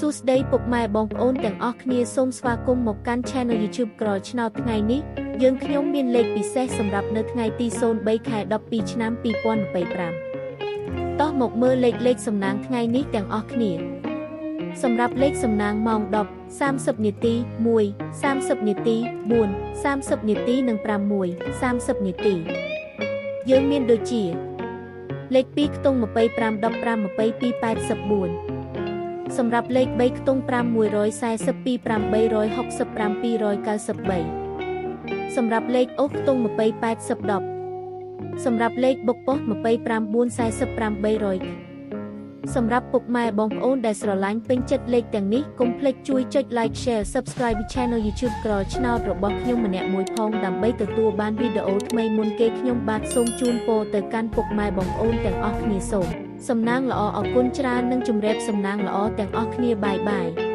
សួស្តីពុកម៉ែបងប្អូនទាំងអស់គ្នាសូមស្វាគមន៍មកកាន់ Channel YouTube ក្រឆ្នោតថ្ងៃនេះយើងខ្ញុំមានលេខពិសេសសម្រាប់នៅថ្ងៃទី03ខែ12ឆ្នាំ2025តោះមកមើលលេខសំណាងថ្ងៃនេះទាំងអស់គ្នាសម្រាប់លេខសំណាងម៉ោង10:30នាទី1:30នាទី4:30នាទីនិង6:30នាទីយើងមានដូចជាលេខ2ខ្ទង់25 15 22 84សម្រាប់លេខ3ខ្ទង់5 142 865 293សម្រាប់លេខអូសខ្ទង់20 80 10សម្រាប់លេខបុកប៉ុស្25 445 300សម្រាប់ពុកម៉ែបងប្អូនដែលស្រឡាញ់ពេញចិត្តលេខទាំងនេះកុំភ្លេចជួយចុច Like Share Subscribe Channel YouTube ក្រឆ្នោតរបស់ខ្ញុំម្នាក់មួយផងដើម្បីទទួលបានវីដេអូថ្មីមុនគេខ្ញុំបាទសូមជូនពរទៅកាន់ពុកម៉ែបងប្អូនទាំងអស់គ្នាសូមសំណាងល្អអរគុណច្រើននិងជម្រាបសំណាងល្អទាំងអស់គ្នាបាយបាយ។